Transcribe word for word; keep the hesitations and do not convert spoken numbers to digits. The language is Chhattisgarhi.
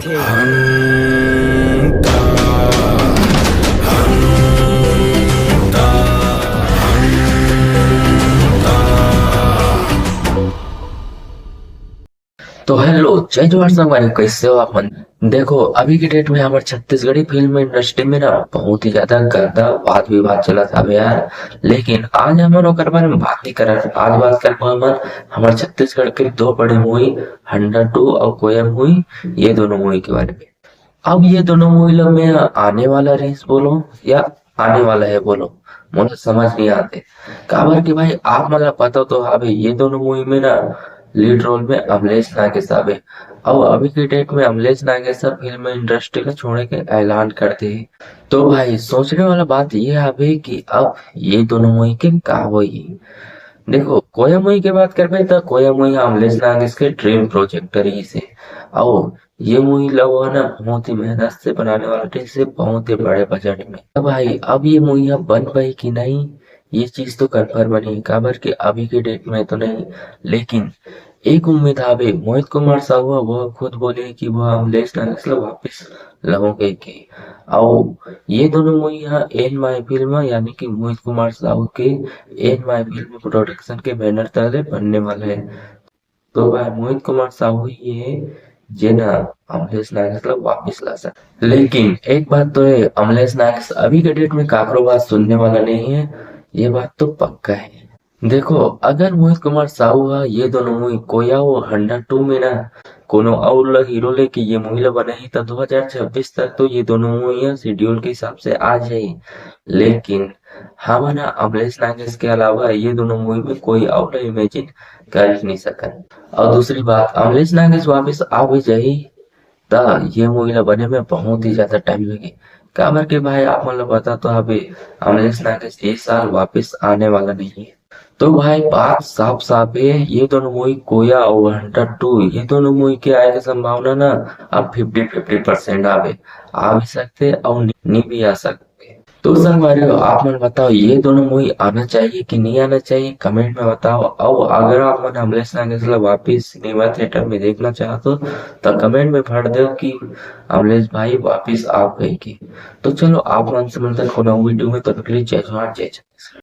हंता, हंता, हंता। तो हेलो, जय जोहार संगवारी, कैसे हो आप मन? देखो, अभी के डेट में हमारे छत्तीसगढ़ी फिल्म इंडस्ट्री में ना बहुत ही ज्यादा गंदा वाद विवाद चलत हवे यार। लेकिन आज हमन ओकर बारे में बात नहीं करत। आज बात करबो हमन हमारे छत्तीसगढ़ के दो बड़े मूवी, हंडा टू और कोया मूवी, ये दोनों मूवी के बारे में। अब ये दोनों मूवी ला मैं आने वाला रहीस बोलो या आने वाला है बोलो, मोला समझ नहीं आते। काबर कि भाई, आप मन ला पता तो हवे, ये दोनों मूवी में ना लीड रोल में अमलेश नागेश हवे। और अभी के डेट में अमलेश नागेश ह फिल्म इंडस्ट्री ला छोड़े के ऐलान कर दे। तो भाई, सोचने वाला बात ये हवे कि अब ये दोनों मूवी के का होई। देखो, कोया मूवी के बात करबे त कोया मूवी ह अमलेश नागेश के ड्रीम प्रोजेक्ट रहीस हे। और ये मूवी ला वो ना बहुत ही मेहनत से बनाने वाला रहीस हे, बहुत ही बड़े बजट में। अब भाई, अब ये मूवी ह बन पाई कि नहीं, ये चीज तो कंफर्म नहीं है, काबर कि अभी के डेट में तो नहीं। लेकिन एक उम्मीद हवे, मोहित कुमार साहू ह वो खुद बोले कि वो अमलेश नागेश ला वापस लाहूं कहिके। और ये दोनों मूवी ह एन माय फिल्म, यानी कि मोहित कुमार साहू के एन माय फिल्म प्रोडक्शन के बैनर तले बनने वाला है। तो भाई, मोहित कुमार साहू ही है जेन ह अमलेश नागेश ला वापस ला सके। लेकिन एक बात तो है, अमलेश नागेश अभी के डेट में काकरो बात सुनने वाला नहीं है, ये बात तो पक्का है। देखो, अगर मोहित कुमार साहू ह ये दोनों मूवी कोया और हंडा टू में ना कोनो और ला हीरो लेके ये मूवी ला बनाही, त दो हज़ार छब्बीस तक तो ये दोनों मूवी ह शेड्यूल के हिसाब से आ जाही। लेकिन हमन ह अमलेश नागेश के अलावा ये दोनों मूवी में कोई और ला इमेजिन कर ही नहीं सकन। और दूसरी बात, अमलेश नागेश वापस आ भी जाही, त ये मूवी ला बने में बहुत ही ज्यादा टाइम लगे। काबर के भाई, आप मन ला पता तो हवे, अमलेश नागेश ये साल वापस आने वाला नहीं है। तो भाई, बात साफ साफ है, ये दोनों मूवी कोया और हंडा टू, ये दोनों मूवी के आए के संभावना ना अब फिफ्टी फिफ्टी परसेंट आवे, आ भी सकते और नि-, नहीं भी आ सकते। तो संगवारी हो, आप मन बताओ, ये दोनों मूवी आना चाहिए कि नहीं आना चाहिए, कमेंट में बताओ। और अगर आप मन अमलेश नागेश ला वापिस सिनेमा थिएटर में देखना चाहत हो, तो कमेंट में भर दो कि अमलेश भाई वापिस आओ कहिके। तो चलो, आप मन से मिलते हैं कोनो वीडियो में, तब तक के लिए जय जोहार, जय छत्तीसगढ़।